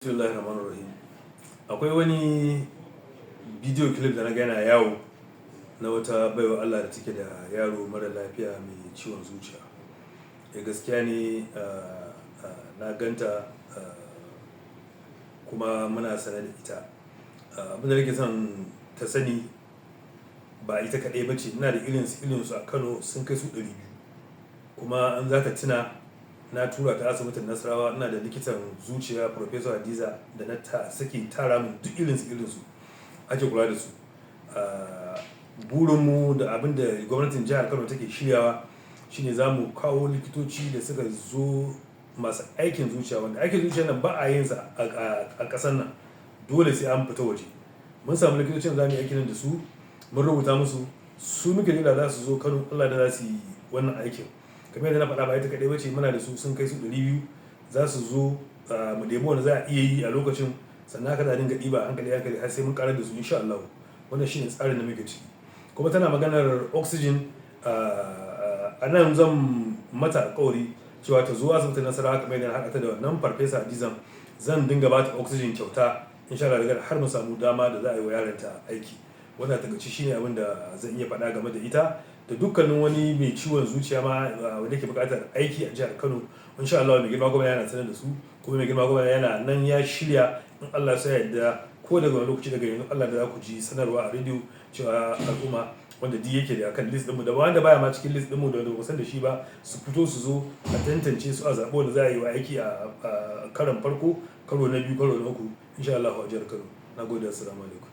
Bismillahir Rahmanir Rahim. Akwai wani bidiyo clip da na ga yana yawo na wata baiwa Allah da take da yaro mara lafiya mai ciwon zuciya. Eh, gaskiya ne, na ganta, kuma muna sane da ita. Abin da nake son ta sani, ba ita kaɗai ba ce. Ina da irinsu irinsu a Kano sun kai su 200. Kuma in za ta tuna, na tura ta asibitin Nasarawa, ina da likitan zuciya, Professor Hadiza, da na ta sake tara mun duk irinsu irinsu ake kula da su. Burinmu da abin da gwamnatin jihar Kano take shiryawa shine za mu kawo likitoci da suka zo masu aikin zuciya, wanda aikin zuciya nan ba a yin sa a ƙasar nan, dole sai an fita waje. Mun samu likitocin da za mu yi aikin nan da su, mun rubuta musu, su muke jira za su zo Kano, Allah da za su yi wannan aikin. Kamar yadda na faɗa, ba ita kaɗai ba ce, muna da su sun kai su 200. Za su zo, mu ɗebi wanda za a iya yi a lokacin, sannan haka za a dinga ɗiba hankali hankali har sai mun ƙarar da su, insha Allah. Wannan shine tsarin da muke ciki. Kuma tana maganar oxygen, a nan zan mata alƙawari cewa ta zo asibitin Nasarawa, kamar yadda na haɗa ta da wannan Farfesa Hadizan, zan dinga ba ta oxygen kyauta, insha Allah, daga har mu samu dama da za a yi wa yaronta aiki. Wannan takaice shine abin da zan iya faɗa game da ita da dukkanin wani mai ciwon zuciya ma wanda ke buƙatar aiki a jihar Kano. Insha Allah, mai girma gwamna yana sanar da su, kuma mai girma gwamna yana nan ya shirya. In Allah ya yarda, ko daga wani lokaci daga yanzu, Allah da za ku ji sanarwa a rediyo cewa al'umma wanda duk yake da akan list ɗinmu da wanda baya ma cikin list ɗinmu da wanda ba san da shi ba, su fito su zo a tantance su, a zaɓi wanda za a yi wa aiki a karon farko, karo na biyu, karo na uku, insha Allah, a jihar Kano. Na gode, assalamu alaikum.